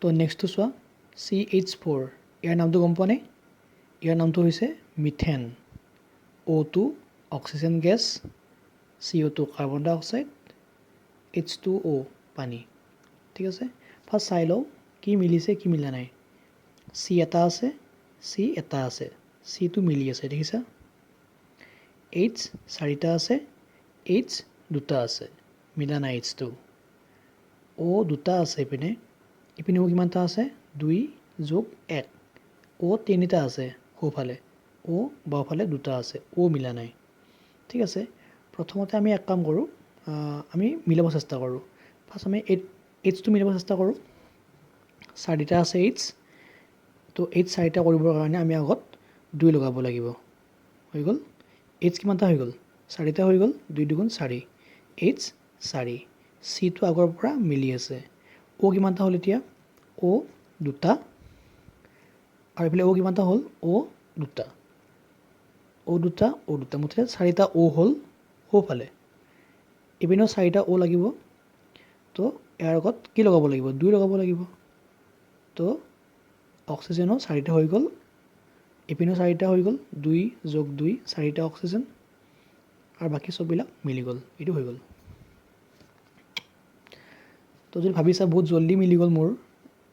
তো নেক্সটটো চোৱা, CH4, ইয়াৰ নামটো গম পোৱা নে? ইয়াৰ নামটো হৈছে methane. O2 oxygen gas, CO2 carbon dioxide, H2O পানী। ঠিক আছে, ফাৰ্ষ্ট চাই লওঁ কি মিলিছে, কি মিলা নাই। চি এটা আছে, চি এটা আছে, চিটো মিলি আছে, দেখিছা? এইচ চাৰিটা আছে, এইচ দুটা আছে, মিলা নাই এইচটো। অ' দুটা আছে ইপিনে, ইপিনে অ' কিমানটা আছে? দুই যোগ এক, অ' তিনিটা আছে সোঁফালে, অ' বাওঁফালে দুটা আছে, অ' মিলা নাই। ঠিক আছে, প্ৰথমতে আমি এক কাম কৰোঁ, আমি মিলাব চেষ্টা কৰোঁ। ফাৰ্ষ্ট আমি এইচটো মিলাব চেষ্টা কৰোঁ। চাৰিটা আছে এইচ, তো এইচ চাৰিটা কৰিবৰ কাৰণে আমি আগত দুই লগাব লাগিব। হৈ গ'ল। এইচ কিমানটা হৈ গ'ল? চাৰিটা হৈ গ'ল। দুই দুগুণ চাৰি, এইচ চাৰি। চিটো আগৰ পৰা মিলি আছে। অ' কিমানটা হ'ল এতিয়া? অ' দুটা, আৰু এইফালে অ' কিমানটা হ'ল? অ' দুটা, অ' দুটা, অ' দুটা, মুঠতে চাৰিটা অ' হ'ল সোঁফালে। ইপিনেও চাৰিটা অ' লাগিব, তো ইয়াৰ আগত কি লগাব লাগিব? দুই লগাব লাগিব। তো অক্সিজেনো চাৰিটা হৈ গ'ল, ইপিনেও চাৰিটা হৈ গ'ল, দুই যোগ দুই, চাৰিটা অক্সিজেন, আৰু বাকী চববিলাক মিলি গ'ল। এইটো হৈ গ'ল। তো যদি ভাবিছা বহুত জল্দি মিলি গ'ল মোৰ,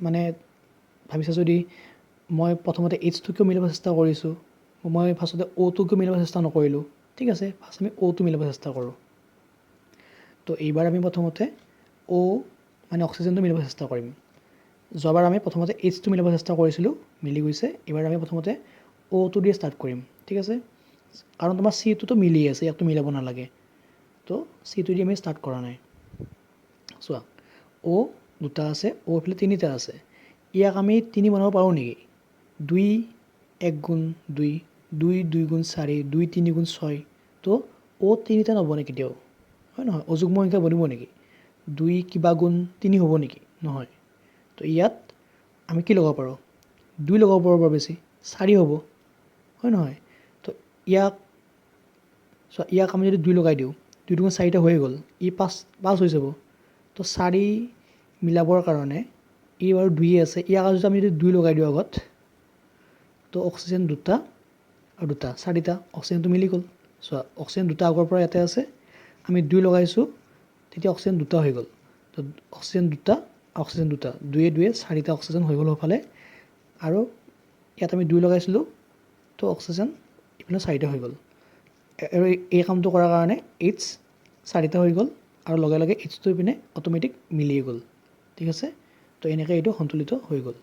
মানে ভাবিছা যদি মই প্ৰথমতে এইচটো কিয় মিলাব চেষ্টা কৰিছোঁ, মই ফাৰ্ষ্টতে অ'টো কিয় মিলাব চেষ্টা নকৰিলোঁ? ঠিক আছে, ফাৰ্ষ্ট আমি অ'টো মিলাব চেষ্টা কৰোঁ। তো এইবাৰ আমি প্ৰথমতে অ' মানে অক্সিজেনটো মিলাব চেষ্টা কৰিম। যোৱাবাৰ আমি প্ৰথমতে এইচটো মিলাব চেষ্টা কৰিছিলোঁ, মিলি গৈছে। এইবাৰ আমি প্ৰথমতে অ'টো দিয়ে ষ্টাৰ্ট কৰিম। ঠিক আছে, কাৰণ তোমাৰ চিটোতো মিলি আছে, ইয়াকতো মিলাব নালাগে। তো চিটো দি আমি ষ্টাৰ্ট কৰা নাই। চোৱা, অ' দুটা আছে, অ' এইফালে তিনিটা আছে। ইয়াক আমি তিনি বনাব পাৰোঁ নেকি? দুই এক গুণ দুই, দুই দুই গুণ চাৰি, দুই তিনি গুণ ছয়। তো অ' তিনিটা নবনে কেতিয়াও, হয় নহয়? অযুগ্ম সংখ্যা বনিব নেকি? দুই কিবা গুণ তিনি হ'ব নেকি? নহয়। তো ইয়াত আমি কি লগাব পাৰোঁ? দুই লগাব পাৰোঁ, বৰ বেছি চাৰি হ'ব, হয় নহয়? তো ইয়াক চোৱা, ইয়াক আমি যদি দুই লগাই দিওঁ, দুই দুগুণ চাৰিটা হৈয়ে গ'ল, ই পাঁচ পাঁচ হৈ যাব। তো চাৰি মিলাবৰ কাৰণে ই বাৰু দুয়ে আছে, ইয়াক যদি আমি যদি দুই লগাই দিওঁ আগত, তো অক্সিজেন দুটা আৰু দুটা চাৰিটা, অক্সিজেনটো মিলি গ'ল। চোৱা, অক্সিজেন দুটা আগৰ পৰা ইয়াতে আছে, আমি দুই লগাইছোঁ, তেতিয়া অক্সিজেন দুটা হৈ গ'ল। তো অক্সিজেন দুটা, অক্সিজেন দুটা, দুয়ে দুয়ে চাৰিটা অক্সিজেন হৈ গ'ল সোঁফালে, আৰু ইয়াত আমি দুই লগাইছিলোঁ, তো অক্সিজেন ইপিনে চাৰিটা হৈ গ'ল। আৰু এই কামটো কৰাৰ কাৰণে এইচ চাৰিটা হৈ গ'ল, আৰু লগে লগে এইচটো ইপিনে অট'মেটিক মিলিয়ে গ'ল। ঠিক আছে, তো এনেকৈ এইটো সন্তুলিত হৈ গ'ল।